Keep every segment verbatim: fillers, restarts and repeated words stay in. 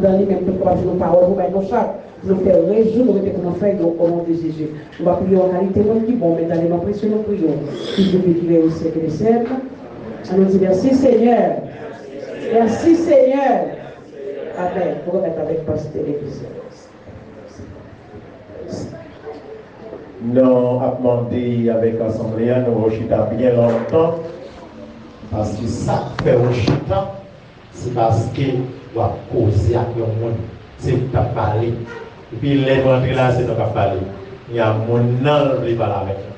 Nan li menm, nou kapab jwenn yon pawòl pou bay nou chak, pou nou fè rejou nou, rete pou nou fè yo, o non de Jezi. Nou va priye an kalite moun ki bon, men nan non presye nou priye, ki viv, ki règne au siècle des siècles. An nou di, mèsi Senyè. Mèsi Senyè. Amèn. Nou remèt avèk pastè televizyon. Nou ap mande avèk asanble a, nou chita byen lontan, paske sa k fè w chita, se paske w ap koze ak yon moun. Se ou k ap pale. Epi lè nou antre la, se nou k ap pale. Gen moun nan l vle pale avèk nou.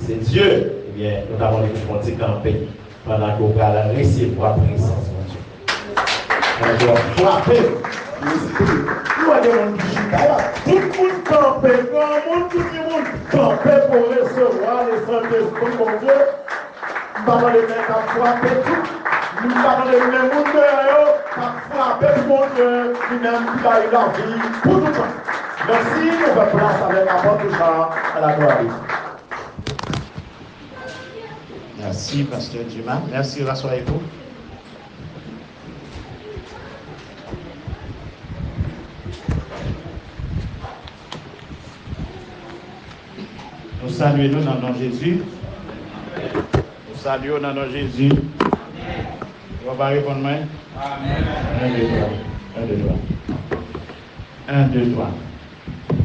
Se Dye. Ebyen, nou ta mande pou fè yon ti kanpe pandan ke w pral resevwa prezans Bondye. Pandan ke w ap frape Lespri. Nou wè gen moun ki chita la. Tout moun kanpe, granmoun, timoun, kanpe pou resevwa Lesentespri Bondye. M pa tande men k ap frape tou. M pa tande men moun deyò yo k ap frape pou Bondye, li menm ki bay lavi pou tout tan. Mèsi, nou fè plas avèk apot Richard à la gloire de Dieu. Merci, Pasteur Dumas. Merci, rasseyez-vous. Nou salye nou nan non Jezi. Nou salye w nan non Jezi. Ou pa reponn mwen? Amèn. Un, deux, trois. Un, deux, trois. Un, deux, trois.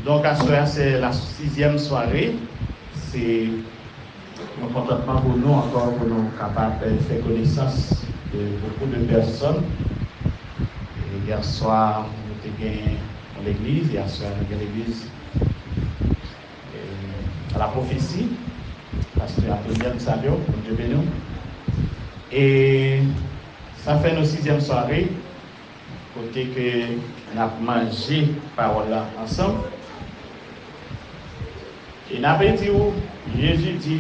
Donk, aswè a, se la sizyèm sware. Se yon kontantman pou nou ankò pou nou kapab, eh, fè konesans de beaucoup de personnes. E yè swa, nou te gen yon legliz, yè swa, nou gen legliz, eh, à la prophétie. Pastè Adoniel, m salye w, Bondye beni w. E sa fè nou sizyèm sware kote ke n ap manje pawòl la ansanm. E n ape di w, Jezi di,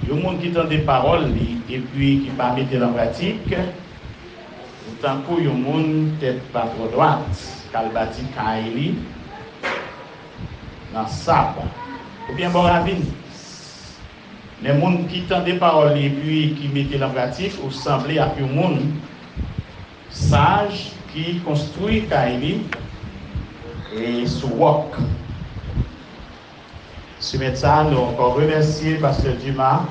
yon moun ki tande pawòl li epi ki pa mete l an pratik, ou tankou yon moun tèt pa twò dwat, k al bati kay li nan sab, oubyen bò ravin. Men moun ki tande pawòl li epi ki mete l an pratik, ou sanble ak yon moun saj ki konstwi kay li, e, sou wòk. Semèn sa a, nou ankò remèsye Pastè Dumas,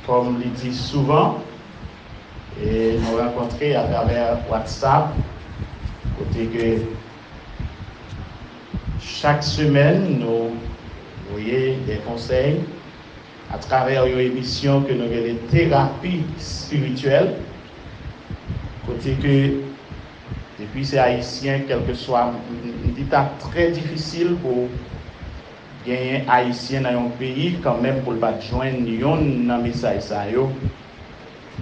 kòm li di souvan, e nou rankontre atravè WhatsApp, kote ke chak semèn nou voye de konsèy atravè yon emisyon ke nou rele terapi espirityèl, kote ke depi se Ayisyen, kèlkeswa, m, m, m di ta trè difisil pou genyen Ayisyen nan yon peyi kanmenm pou l pa t jwenn yonn nan mesaj sa yo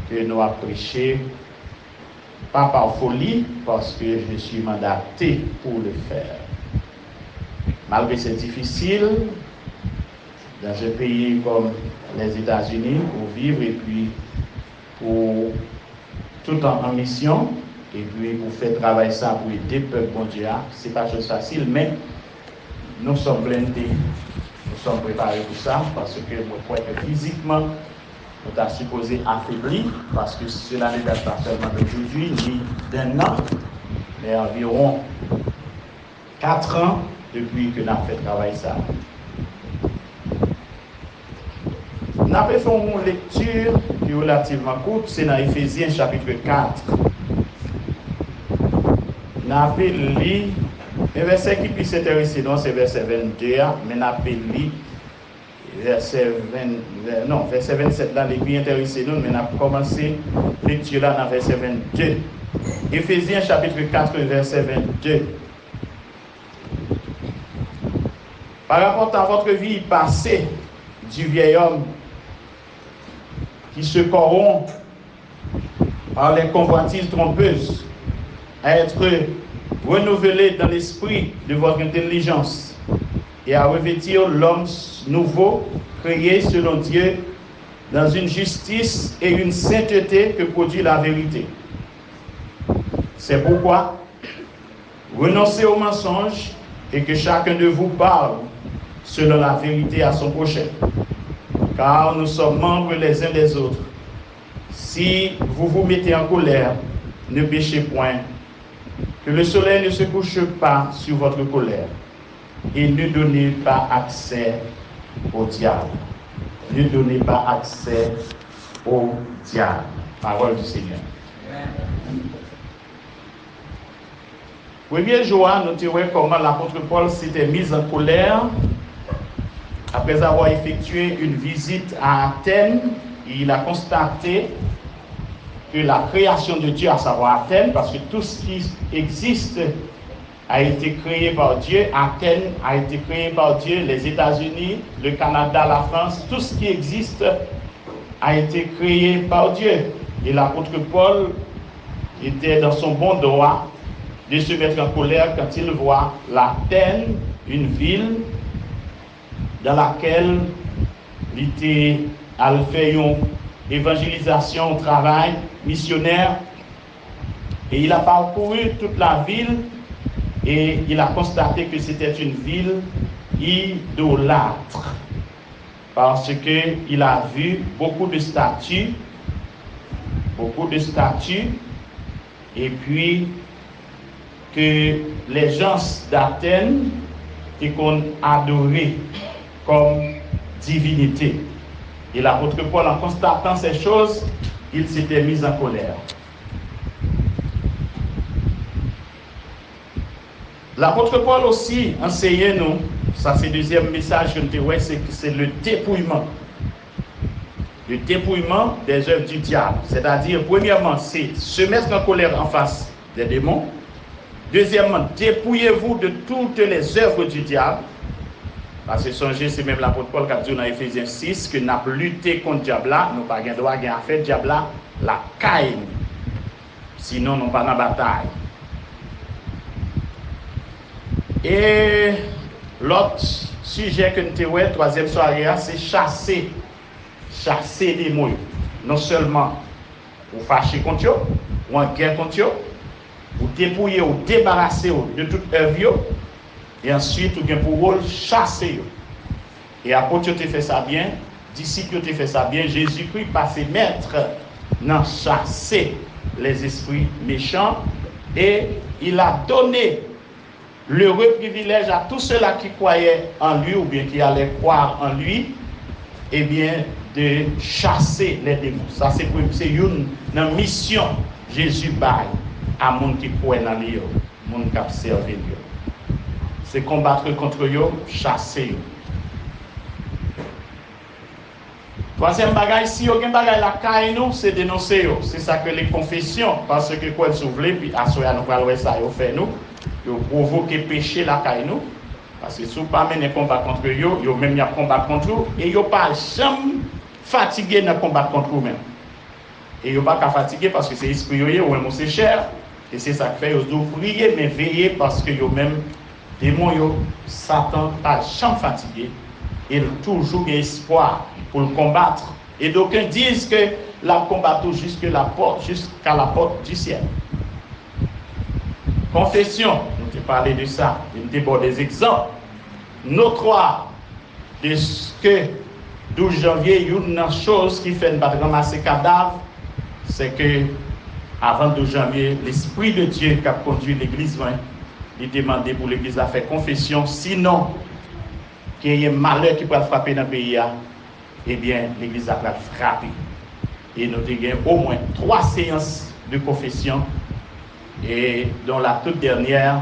ke nou ap preche, pas par folie, parce que je suis mandaté pour le faire. Malgré c'est difficile, dans un pays comme les États-Unis, pour vivre et puis pour tout en, en mission, et puis pour faire travail ça, pour aider peuple Bondye a, c'est pas chose facile, mais nous sommes blindés, nous sommes préparés pour ça, parce que mwen kwè ke fizikman, nou ta sipoze afebli, paske cela ne date pas seulement d'aujourd'hui, ni d'un an, mais environ quatre ans depuis que n ap fè travay sa. N ape fè yon lekti ki relativman kout, se nan Efezyen chapit kat. N ape li, men vèsè ki plis enterese nou an, se vèsè vennde a, men n ape li vèsè ven, vè, non, vèsè vennsèt la, li pi enterese nou, men n ap kòmanse lekti la nan vèsè vennde. Efezyen chapit kat, vèsè vennde. Par rapport à votre vie passée du vieil homme qui se corrompt par les convoitises trompeuses, à être renouvelé dans l'esprit de votre intelligence et à revêtir l'homme nouveau, créé selon Dieu, dans une justice et une sainteté que produit la vérité. C'est pourquoi, renoncez au mensonge et que chacun de vous parle selon la vérité à son prochain, car nous sommes membres les uns des autres. Si vous vous mettez en colère, ne péchez point. Que le soleil ne se couche pas sur votre colère et ne donnez pas accès au diable. Ne donnez pas accès au diable. Parole du Seigneur. Premye jou a, nou te wè kòman lapot Pòl se te mis en colère après avoir effectué une visite à Athènes. Il a constaté que la création de Dieu, à savoir Athènes, parce que tout ce qui existe a été créé par Dieu, Athènes a été créé par Dieu, les États-Unis, le Canada, la France, tout ce qui existe a été créé par Dieu. Et l'apôtre Paul était dans son bon droit de se mettre en colère quand il voit l'Athènes, une ville dans laquelle li te al fè yon évangélisation, un travail missionnaire. Et il a parcouru toute la ville et il a constaté que c'était une ville idolâtre. Parce que il a vu beaucoup de statues, beaucoup de statues, et puis que les gens d'Athènes te konn adoré comme divinité. Et l'apôtre Paul, en constatant ces choses, il s'était mis en colère. Lapot Pòl osi anseye nou, sa se dezyèm mesaj ke n te wè, se, se le dépouillement. Le dépouillement des œuvres du diable. Sètadi, premyèman, se se mettre en colère en face des démons. Dezyèmman, dépouillez-vous de toutes les œuvres du diable. Paske sonje, se menm lapot Pòl k ap di w nan Efezyen sis ke n ap lite kont dyab la, nou pa gen dwa gen afè dyab la lakay nou. Sinon, nou pa nan batay. E lòt sijè ke n te wè, twazyèm sware a, se chase. Chase demon yo. Non sèlman ou fache kont yo, ou an gè kont yo, ou depouye, ou debarase w de tout èv yo, e answit ou gen pou wòl chase yo. E apot yo te fè sa byen, disip yo te fè sa byen, Jezikri pase mèt nan chase les esprits méchants, et il a donné l'heureux privilège à tous ceux-là qui croyaient en lui ou bien qui allaient croire en lui, eh bien, de chasser les démons. Sa se premye, se youn nan misyon Jezi bay a moun ki kwè nan li yo, moun k ap sèvi l yo. Se konbatre kont yo, chase yo. Twazyèm bagay, si yo gen bagay lakay nou, se denonse yo. Se sa ke le konfesyon, paske kwè l si w vle, pi aswè a nou pral wè sa yo fè nou. Yo pwovoke peche lakay nou. Paske si w pa mennen konba kont yo, yo menm y ap konbat kont ou, e yo pa janm fatige nan konbat kont ou menm. E yo pa ka fatige paske se espri yo ye, ou menm ou se chè. E se sa k fè yo di w priye, men veye, paske yo menm, demon yo, Satan pa janm fatige, e l toujou gen espwa pou l konbat. Et d'aucuns disent que l ap konbat ou jusque la porte, jusqu'à la porte du ciel. Konfesyon, nou te pale de sa, e m te ba w de egzanp notwa de ke douz janvye, youn nan choz ki fè n pa t ranmase kadav, se ke avan douz janvye, Lespri de Dye k ap kondui legliz mwen, li te mande pou legliz la fè konfesyon, sinon, genyen malè ki pral frape nan peyi a, ebyen, legliz la pral frape. E nou te gen omwen twa seyans de konfesyon, et dont la toute dernière,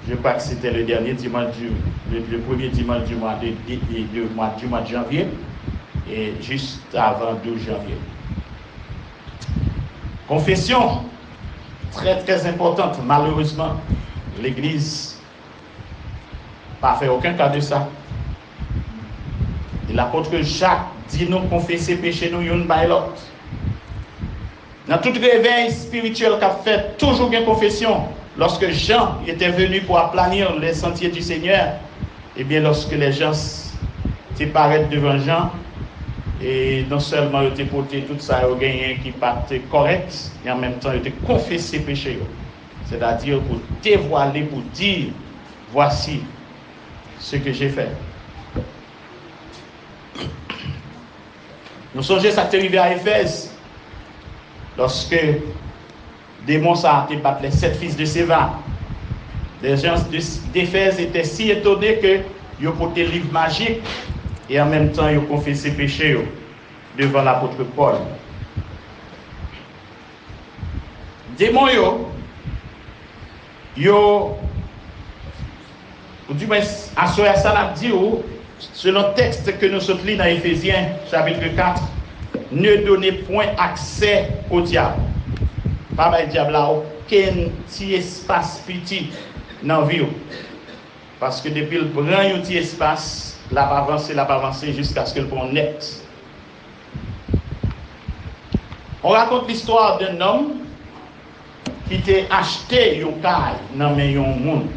je crois que c'était le dernier dimanche du, le, le premier dimanche du mois de, de, de, de mois, du mois de janvier, et juste avant douze janvier. Confession, très, très importante. Malheureusement, l'Église pa fè okenn ka de sa. E lapot Jak di nou konfese peche nou youn bay lòt. Nan tout revèy espirityèl k ap fèt, toujou gen konfesyon. Lorsque Jean était venu pour aplanir les sentiers du Seigneur, ebyen, lorsque les gens te parèt devan Jan, e non sèlman yo te pote tout sa yo genyen ki pa te kòrèk, e an menm tan yo te konfese peche yo. Sètadi pou devwale, pou di, voici ce que j'ai fait. Nou sonje sa k te rive a Efèz, lòske demon sa a te bat les sept fils de Sceva. Les gens de- d'Éphèse étaient si étonnés que yo pote liv majik e an menm tan yo konfese peche yo devan lapot Pòl. Demon yo, yo, ou di mwen, aswè a sa n ap di w, selon tèks ke nou sot li nan Efezyen, chapitre quatre, ne donnez point accès au diable. Pa bay dyab la okenn ti espas piti nan vi w. Paske depi l pran yon ti espas, l ap avanse, l ap avanse jiskaske l pran yon nèt. On raconte l'histoire d'un homme ki te achte yon kay nan men yon moun.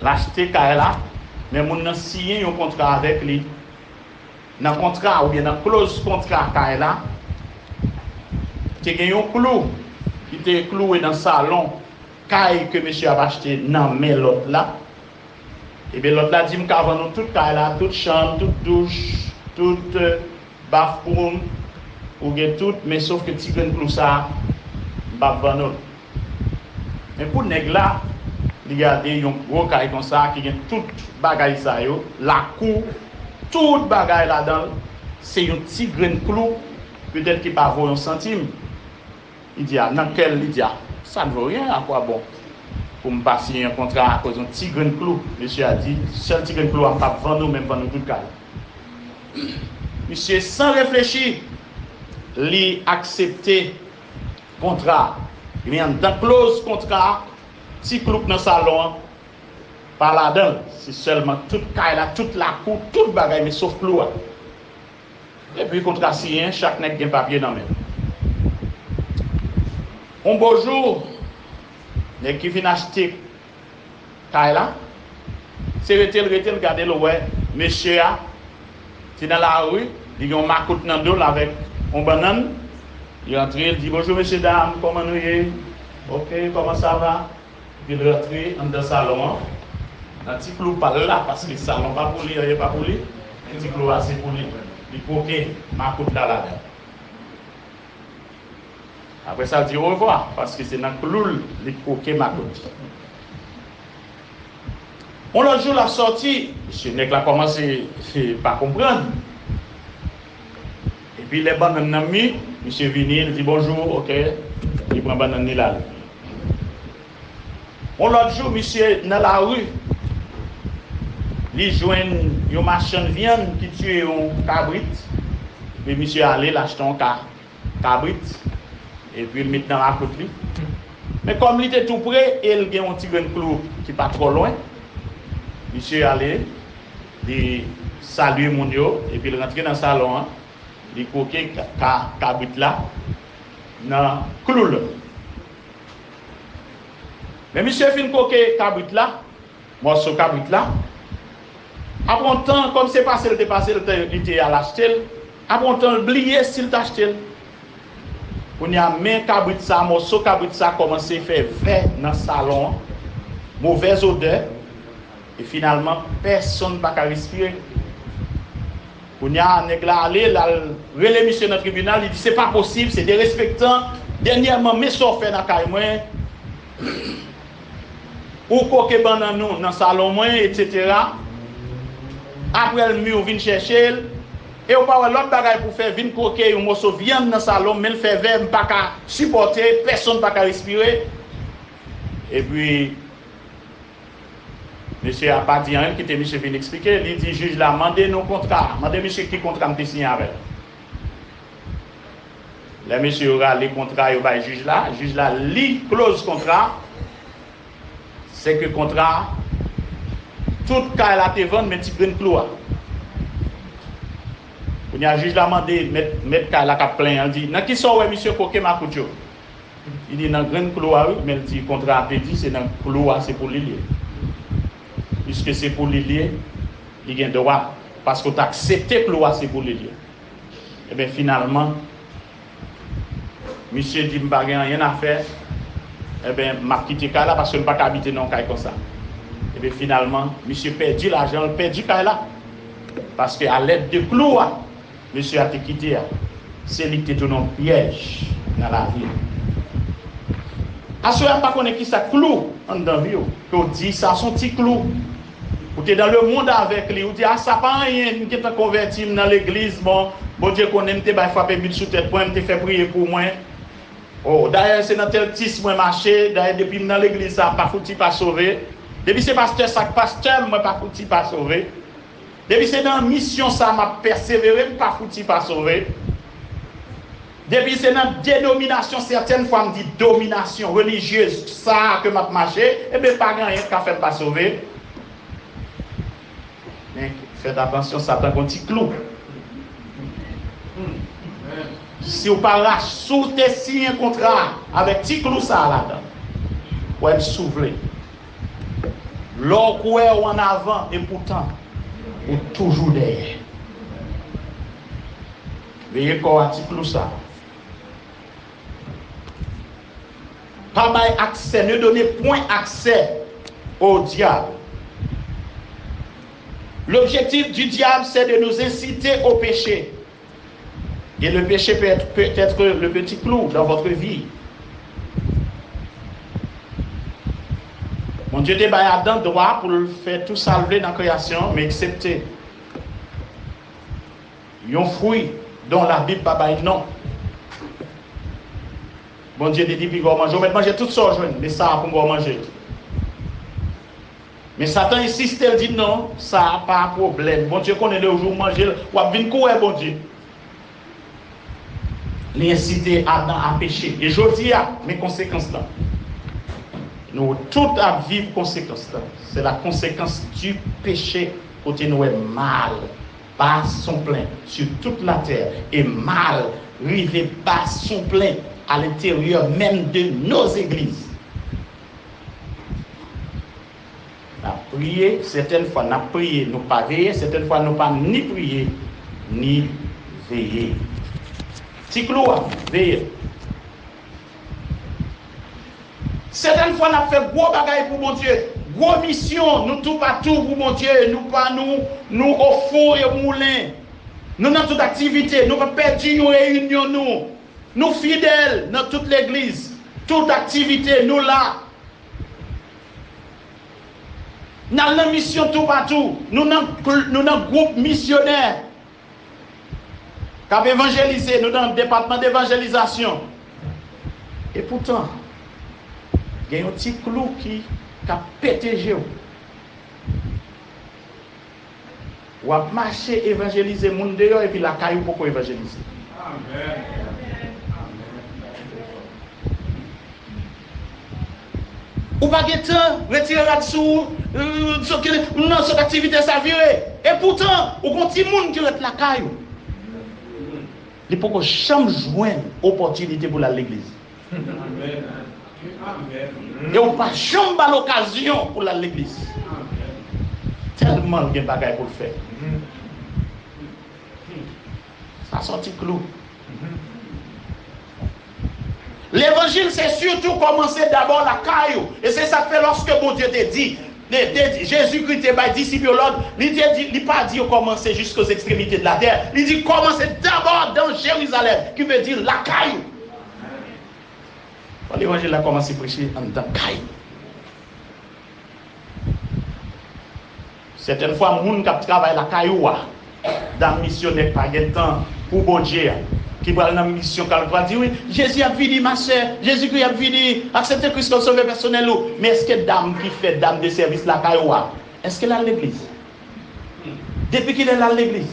L achte kay la, men moun nan siyen yon kontra avèk li. Nan kontra oubyen nan kloz kontra kay la, te gen yon klou ki te kloure nan salon kay ke mesye ap achte nan men lòt la. Ebyen, lòt la di, "M ka vann ou tout kay la, tout chanm, tout douch, tout, eh, bafwoum, ou gen tout, men sof ke ti grenn klou sa a, m p ap vann ou l." Men pou nèg la, li gade yon gwo kay konsa ki gen tout bagay sa yo, lakou, tout bagay ladan l, se yon ti grenn klou, petèt ki pa vo yon santim. Li di, a, nan kè l, li di, a, "Ça ne vaut rien, à quoi bon pou m pa siyen yon kontra akoz yon ti grenn klou?" Mesye a di, "Sèl ti grenn klou a, m p ap vann ou, men m vann ou tout kay." Misye, san reflechi, li aksepte kontra a. Men anndan kloz kontra a, ti klou k nan salon an pa ladan l. Se sèlman tout kay la, tout lakou, tout bagay, men sof klou a. Epi kontra siyen, chak nèg gen papye nan men l. On bo jou, nèg ki vin achte kay la, se rete l, rete l, gade l, wè mesye a, se nan lari, li gen yon makout nan do l avèk yon bannann. Li rantre, li di, "Bonjou, mesye dam, kòman nou ye? Oke, kòman sa va?" Epi l rantre anndan salon an, nan ti klou pa l la, paske salon pa pou li, anyen pa pou li, men ti klou a se pou li. Li kwoke makout la ladan. Apre sa, l di orevwa, paske se nan klou l li kwoke makout. On lòt jou, l ap sòti, mesye nèg la kòmanse pa konprann. Epi lè bannann nan mi, misye vini, li di bonjou, oke, li pran bannann li l ale. On lòt jou, misye nan lari, li jwenn yon machann vyann ki tiye yon kabrit. Epi misye ale, l achte yon ka, kabrit, epi l met nan makout li. Men kòm li te tou pre e l gen yon ti grenn klou ki pa twò lwen, misye ale, li salye moun yo, epi l rantre nan salon an, li kwoke ka, ka, kabrit la nan klou l. Men misye fin kwoke kabrit la, mòso kabrit la, apre yon tan, kòm se pase l te pase l te, li te al achte l, apre yon tan, l bliye si l t achte l. Kounye a, men kabrit sa, mòso kabrit sa kòmanse fè vè nan salon an, movèz odè, e finalman, pèsonn pa ka respire. Kounye a, nèg la ale, l al rele misye nan tribinal, li di, "Se pa posib, se derespektan. Dènyèman, men sa w fè nan kay mwen. Ou kwoke bannann ou nan salon mwen, etsetera. Apre l mi, ou vin chèche l. E ou pa wè lòt bagay pou w fè, vin kwoke yon moso vyann nan salon m, men l fè vè, m pa ka sipòte, pèsonn pa ka respire." Epi, mesye a pa di anyen, l kite misye fin eksplike. Li di jij la, "Mande nou kontra a. Mande misye ki kontra m te siyen avè l." Lè mesye yo rale kontra yo bay jij la, jij la li kloz kontra a. Sèke kontra a, tout kay la te vann, men ti grenn klou a. Kounye a, jij la mande mèt, mèt kay la k ap plenyen an, li di, "Nan kisa w wè misye kwoke makout yo?" Li di, "Nan grenn klou a, wi," men l di, "Kontra a te di se nan klou a, se pou li l ye. Piske se pou li l ye, li gen dwa, paske w t aksepte klou a se pou li l ye." Ebyen, finalman, misye di, "M pa gen anyen a fè, ebyen, m ap kite kay la paske m pa ka abite nan yon kay konsa." Ebyen, finalman, misye pèdi lajan l, pèdi kay la. Paske alèd de klou a, mesye a te kite a, se li ki te tounen yon pyèj nan lavi l. Aswè a, m pa konnen ki sa k klou anndan vi w, ke w di sa se yon ti klou. Ou te dans le monde avèk li, ou di, "A, sa pa anyen, m gentan konvèti, m nan legliz, bon, Bondye konnen m te bay frape but sou tèt mwen, m te fè priye pou mwen. O, dayè, se nan tèl tis mwen mache, dayè, depi m nan legliz sa, pa fouti pa sove. Depi se pastè sa k pastè m, mwen pa fouti pa sove. Depi se nan misyon sa m ap pèsevere, m pa fouti pa sove. Depi se nan denominasyon, sètèn fwa m di dominasyon relijyez sa a ke m ap mache, ebyen, pa gen anyen k ka fè m pa sove." Men, fèt atansyon, Satan gon ti klou. Si w pa rach-, si w te siyen kontra avèk ti klou sa a ladan, kwè m, si w vle. Lè w kwè w ann avan, epoutan, ou toujou dèyè. Veye kò a ti klou sa. Pa bay aksè, ne donnez point accès au diable. L'objectif du diable, c'est de nous inciter au péché. Et le péché peut être, peut être le petit clou dans votre vie. Bondye te bay Adan dwa pou l fè tou sa l vle nan kreyasyon, men eksepte yon fwi dont la Bib pa bay non. Bondye te di piga w manje, ou mèt manje tout sa w jwenn, men sa a pou m ba w manje. Men Satan ensiste, l di, "Non, sa a pa pwoblèm. Bondye konnen de jou w manje l, w ap vin kouri Bondye." Li ensite Adan a peche. E jodi a, men konsekans lan. Nou tout ap viv konsekans lan. C'est la conséquence du péché, kote nou wè mal bat son plein sur toute la terre. E mal rive bat son plein à l'intérieur même de nos églises. N ap priye, sètèn fwa n ap priye, nou pa veye, sètèn fwa nou pa ni priye, ni veye. Ti klou a, veye. Sètèn fwa n ap fè gwo bagay pou Bondye, gwo misyon, nou toupatou pou Bondye, nou pa nou, nou o fon e moulen. Nou nan tout aktivite, nou pa pèdi yon reyinyon nou. Nou fidèl nan tout legliz, tout aktivite, nou la. N al nan misyon toupatou. Nou nan, nou nan gwoup misyonè k ap evanjelize, nou nan depatman devanjelizasyon. Epoutan, gen yon ti klou ki, k ap pete je w. W ap mache evanjelize moun deyò epi lakay ou poko evanjelize. Ou pa gen tan retire rad sou ou, euh, sot ki, nan sot aktivite sa vire. Epoutan, ou gon timoun ki ret lakay ou. Li poko janm jwenn opòtinite pou l al legliz. E ou pa janm ba l okazyon pou l al legliz. Tèlman l gen bagay pou l fè. Sa sòti klou. Levanjil se sitou kòmanse dabò lakay ou. E se sa k fè lòske Bondye te di, te, te, Jezikri te bay disip yo lòd, li te di, li pa di yo kòmanse jusqu'aux extrémités de la terre. Li di kòmanse dabò dans Jérusalem, ki vle di lakay ou. Fò levanjil la kòmanse preche anndan kay ou. Sètèn fwa, moun k ap travay lakay ou a, dam misyonè k pa gen tan pou Bondye a, ki pral nan misyon, k al pral di, "Wi, Jezi ap vini, ma sè, Jezikri ap vini, aksepte Kris kòm sovè pèsonèl ou." Men èske dam ki fè dam de sèvis lakay ou a, èske l al legliz? Depi kilè l al legliz?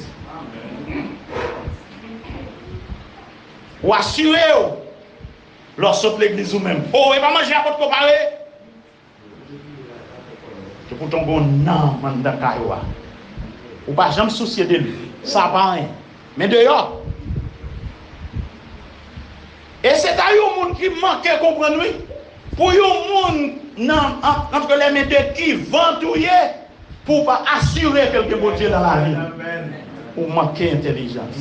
Ou asire w, lè w sot legliz ou menm. O, e pa manje a potko pare? Epoutan w gon nanm anndan kay ou a. Ou pa janm sousye de li. Sa pa anyen. Men deyò. E se ta yon moun ki manke konprann, wi. Pou yon moun nan, an, entre les mains de qui vant ou ye, pou w pa asire ke l gen Bondye nan lavi w, ou manke entèlijans.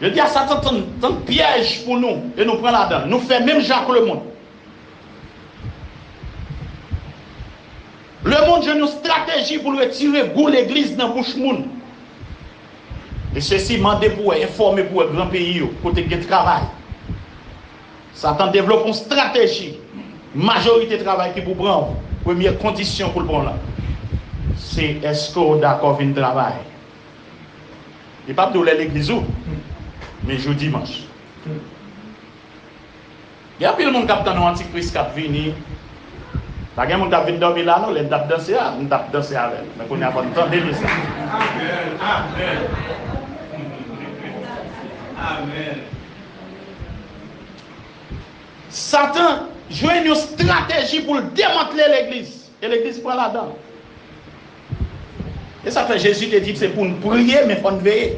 Jodi a, Satan tann, tann pyèj pou nou, e nou pran ladan l. Nou fè menm jan ak lemonn. Lemonn jwenn yon estrateji pou l retire gou legliz nan bouch moun. E sesi mande pou wè, enfòme pou wè gran peyi yo, kote k gen travay. Satan devlope yon estrateji. Majorite travay ki pou pran w, premye kondisyon pou l pran w la, se èske w dakò vin travay. Li p ap di w lè legliz ou, men jou dimanch. Gen anpil moun k ap tann yon antikris k ap vini. Pa gen moun k ap vin dòmi la non, lè n t ap danse a, m t ap danse avè l. Men kounye a fò n tande mesaj. Amèn, amèn. Amèn. Satan jwenn yon estrateji pou l demantle legliz. E legliz pran ladan. E sa k fè Jezi te di se pou n priye, men fò n veye.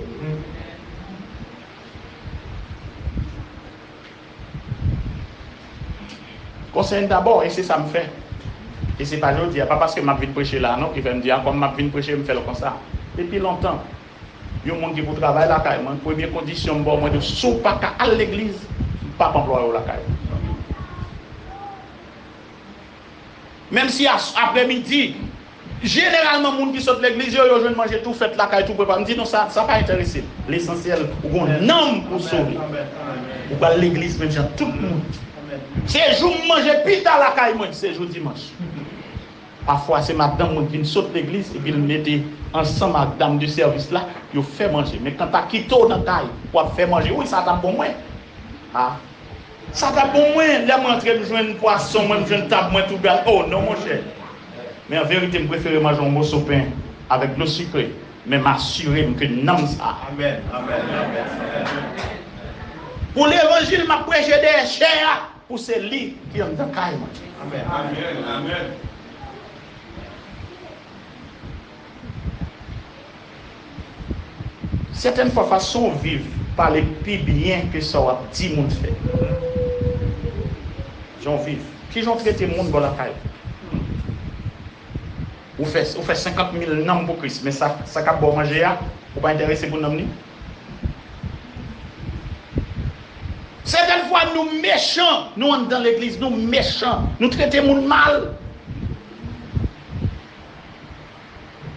Konsèy n dabò, e se sa m fè. E se pa jodi a, pa paske m ap vin preche la non, ki fè m di a, kòm m ap vin preche, m fè l konsa. Depi lontan, yon moun ki pou travay lakay mwen, premye kondisyon m ba w, mwen di w, si w pa ka al legliz, m p ap anplwaye w lakay ou. Menm si a, aprèmidi, jeneralman moun ki sot legliz yo, yo jwenn manje tou fèt lakay, tou prepa. M di non, sa, sa pa enterese m. Lesansyèl, ou gon nanm pou w sove. Ou pral legliz menm jan tout moun. Se jou m manje pita lakay mwen, se jou dimanch. Pafwa, se madanm mwen ki vin sot legliz, epi l mete ansanm ak dam de sèvis la, yo fè manje. Men kanta kite w nan kay pou w ap fè manje, wi, sa t ap bon mwen. A. Sa t ap bon mwen, lè m rantre, m jwenn pwason mwen, m jwenn tab mwen tou gade. O non, monchè. Men an verite, m prefere manje yon moso pen avèk dlo sikre. Men m asire m ke nanm sa a. Amèn, amèn, amèn, amèn. Pou levanjil, m ap preche dèyè chè a, pou se li ki anndan kay mwen. Amèn, amèn, amèn. Sètèn fwa, fason w viv pale pi byen ke sa w ap di moun fè. Jan w viv. Kijan w trete moun bò lakay ou? Ou fè, ou fè senkant mil nanm pou Kris, men sa, sa k ap ba w manje a, ou pa enterese pou nanm li? Sètèn fwa, nou mechan, nou anndan legliz, nou mechan, nou trete moun mal.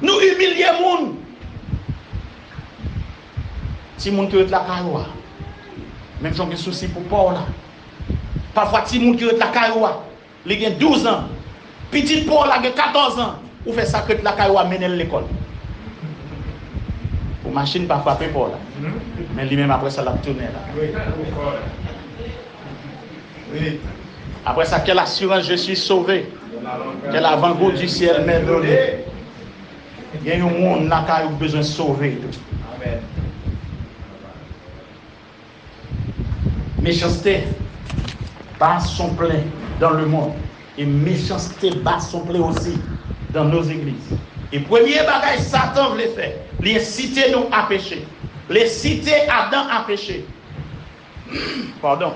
Nou imilye moun. Timoun ki ret lakay ou a, menm jan w gen sousi pou pa w la. Pafwa, timoun ki ret lakay ou a, li gen douz an. Pitit pa w la gen katòz an. Ou fè sa k ret lakay ou a, mennen l lekòl. Pou machin pa frape pa w la. Men li menm, apre sa, l ap tounen la. Wi. Wi. Après ça, quelle assurance je suis sauvé? Quel avant-goût du ciel m'est donné? Gen yon moun lakay ou k bezwen sove tou. Amèn. Méchanceté bat son plein dans le monde. Et méchanceté bat son plein aussi dans nos églises. E premye bagay Satan vle fè, li ensite nou a peche. Li ensite Adan a peche. Padon.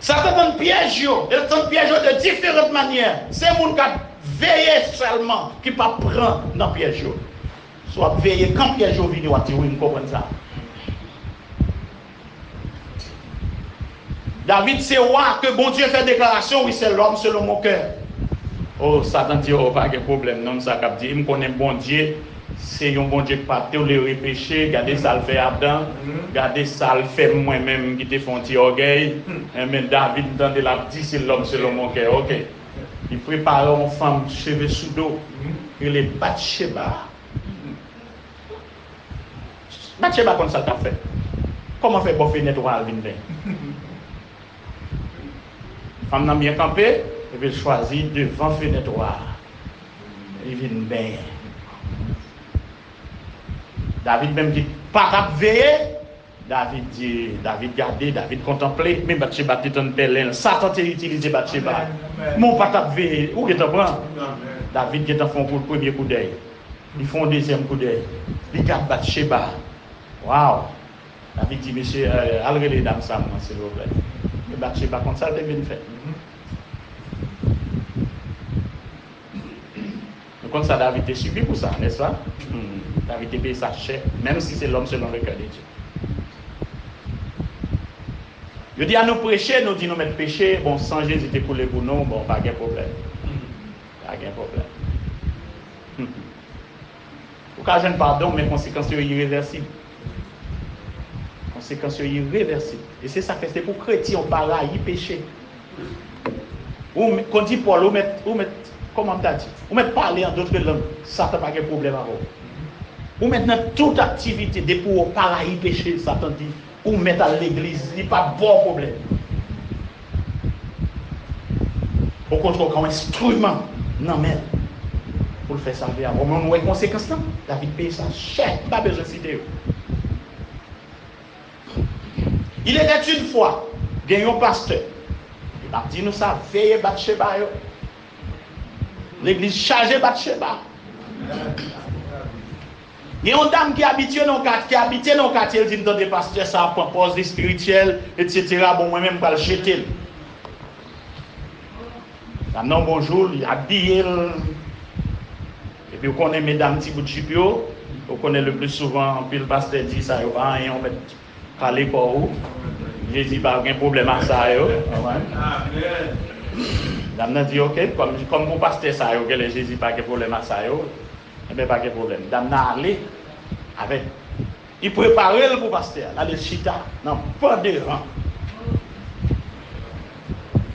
Satan tann pyèj yo, e l tann pyèj yo de diferant manyè. Se moun k ap veye sèlman ki p ap pran nan pyèj yo. Si w ap veye, kan pyèj yo vini, w ap di, "Wi, m konprann sa." David se wa ke Bondye fè deklarasyon, "Wi, c'est l'homme selon mon cœur." O, Satan di, "O, pa gen pwoblèm, nonm sa k ap di, m konnen Bondye se yon Bondye k pa tolere peche, gade sa l fè Adan, gade sa l fè m mwen menm ki te fè yon ti ògèy." Enben, David, m tande l ap di, "C'est l'homme selon mon cœur." Oke. Li prepare yon fanm cheve sou do, rele Batcheba. Batcheba konn sa l t ap fè. Kòman fè bò fenèt wa a vin benyen? Fanm nan byen kanpe, epi l chwazi devan fenèt wa a. Li vin benyen. David menm ki pa t ap veye, David di, David gade, David kontanple, men Batcheba te tann pèlen l. Satan te itilize Batcheba. Amèn, amèn. Men w pa t ap veye, ou gentan pran. Amèn. David gentan fè yon kou, premye koudèy. Li fè yon dezyèm koudèy. Li gad Batcheba. Waw! David di, "Mesye, eh, al rele dam sa mwen, silvouplè." Men Batcheba konn sa l te vin fè. Nou konn sa David te sibi pou sa, nèspa? Hmm, David te peye sa chè, menm si se l'homme selon le cœur de Dieu. Yo di a nou preche, nou di nou mèt peche, bon, san Jezi te koule pou nou, bon, pa gen pwoblèm. Pa gen pwoblèm. Ou ka jwenn padon, men konsekans yo irevèsib. Konsekans yo irevèsib. E se sa k fè se pou kretyen w pa rayi peche. Ou, kon di Pòl, ou mèt, ou mèt, kòman m ta di? Ou mèt pale an dòt lang. Satan pa gen pwoblèm avè w. Ou mèt nan tout aktivite, depi w pa rayi peche, Satan di, ou mèt al legliz, li p ap ba w pwoblèm. Okontrè, w ka yon enstriman nan men l pou l fè sa l vle avè w. Men w wè konsekans lan? David peye sa chè, m pa bezwen site yo. Il était une fois, gen yon pastè, m ap di nou sa, veye Batcheba yo. Legliz chaje Batcheba. Gen yon dam ki abitye nan yon kat-, ki abite nan yon katye, l di, "M tande pastè sa ap pran pòz li espirityèl, etsetera. Bon, mwen menm, m pral jete l." Dam nan, yon bon jou, li abiye l. Epi, ou konnen, medam, ti bout jip yo, ou konnen, le pli souvan, anpil pastè di sa yo pa anyen, ou mèt kale kò ou. Jezi pa gen pwoblèm ak sa yo. Dam nan di, "Oke, kòm, kòm pou pastè sa yo, genlè Jezi pa gen pwoblèm ak sa yo, enben, pa gen pwoblèm." Dam nan ale avèk, li prepare l pou pastè a. L ale chita nan ban devan.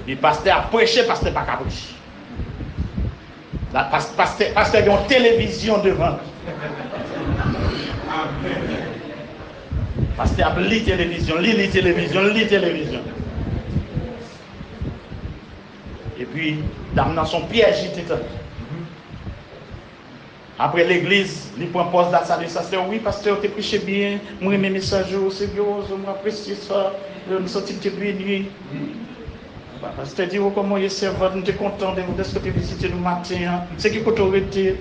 Epi pastè ap preche, pastè pa ka preche. La, pas-, pastè, pastè gen yon televizyon devan l. Pastè ap li televizyon, li li televizyon, li li televizyon. Epi, dam nan se yon pyèj li te tande. Apre legliz, li pran pòz la, salye pastè. "Wi, pastè, ou te preche byen. Mwen renmen mesaj ou. Se vye wozo, mwen apresye sa. M santi m te beni." Pastè di, "O, kòman w ye, sèvant? M te kontan de, dèske w te vizite nou maten an. Se ki kote w rete?"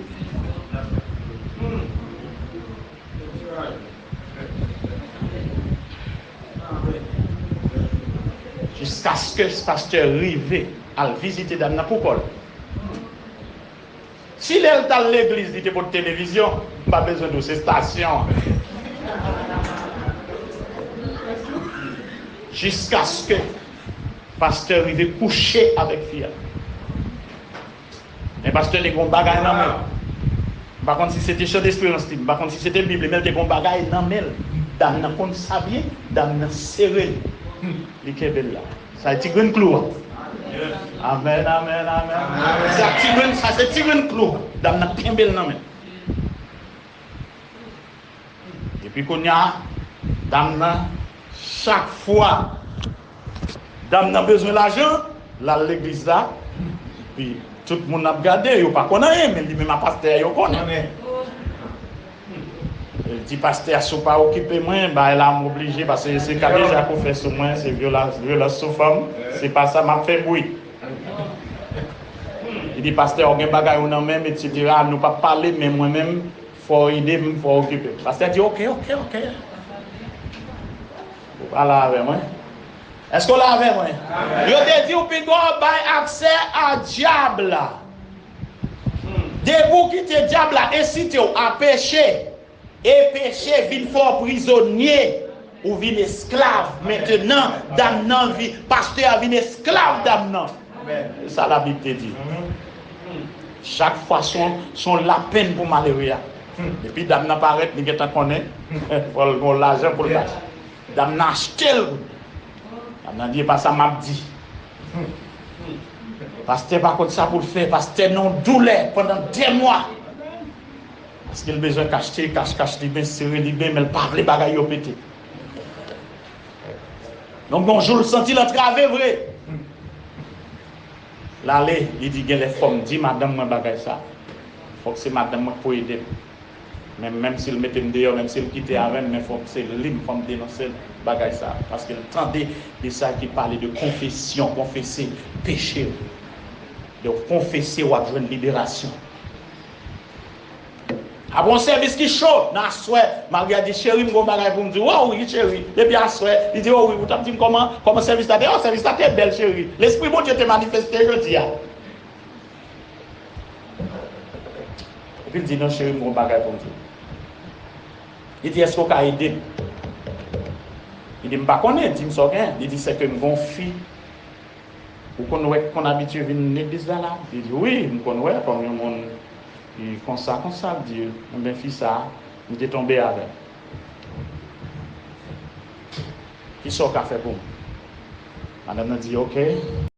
Jiskaske pastè rive al vizite dam nan pou kò l. Si lè l t al legliz, li te pot televizyon, m pa bezwen di w, se estasyon an. Jiskaske pastè rive kouche avèk fi a. Men pastè te gen yon bagay nan men l. M pa konn si se te chan desperans li, m pa konn si se te Bib li, men l te gen yon bagay nan men l. Dam nan konn sa byen, dam nan sere l. Li kenbe l la. Sa e ti grenn klou an. Amèn, amèn, amèn. Sa ti grenn, sa se ti grenn klou. Dam nan kenbe l nan men. Epi kounye a, dam nan, chak fwa dam nan bezwen lajan, l al legliz la, epi tout moun ap gade, yo pa konn anyen, men li menm a pastè a, yo konnen. Li di pastè a, "Si w pa okipe mwen, bagay la m oblije, paske se kadejak ou fè sou mwen, se vyolans, vyolans sou fanm, se pa sa m ap fè bri." Li di, "Pastè, ou gen bagay ou nan men m, etsetera. Nou p ap pale, men mwen menm, fò w ede m, fò w okipe m." Pastè di, "Oke, oke, oke. Ou pa la avè mwen." Èske w la avè mwen? Yo te di w piga w bay aksè a dyab la. Depi w kite dyab la ensite w a peche, e peche vin fè w prizonye, ou vin esklav. Mentnan, dam nan vi-, pastè a vin esklav dam nan. Se sa Labib te di. Chak fwa se yon, se yon lapenn pou malere a. Depi dam nan parèt, li gentan konnen fò l gen lajan pou l bay. Dam nan achte l. Dam nan di, "E pa sa m ap di." Pastè pa konn sa pou l fè. Pastè nan yon doulè pandan de mwa. Paske l bezwen kache, kache, kache, li byen sere, li byen, men l pa vle bagay yo pete. Donk, yon jou, l santi l antrave vre. L ale, li di, "Genlè fò m di madanm mwen bagay sa. Fòk se madanm mwen k pou ede m. Men menm si l mete m deyò, menm si l kite avè m, men fòk se li m, fò m denonse l bagay sa." Paske l tande de sa ki pale de konfesyon, konfese peche w. Lè w konfese, w ap jwenn liberasyon. Apre yon sèvis ki cho, nan aswè, mari a di, "Cheri, m gen yon bagay pou m di w." "O wi, cheri." Depi aswè, li di, "O wi, ou t ap di m kòman, kòman sèvis la te ye?" "O, sèvis la te bèl, cheri. Lespri Bondye te manifeste jodi a." Epi l di, "Non, cheri, m gen yon bagay pou m di w." Li di, "Èske w ka ede m?" Li di, "M pa konnen, di m sa w gen." Li di, "Sèke m gen yon fi ou konn wè ki konn abitye vin legliz la la?" Li di, "Wi, m konn wè kòm yon moun ki konsa, konsa." Li di, "Enben, fi sa a, m te tonbe avè l." Kisa w ka fè pou mwen? Madanm nan di, ok.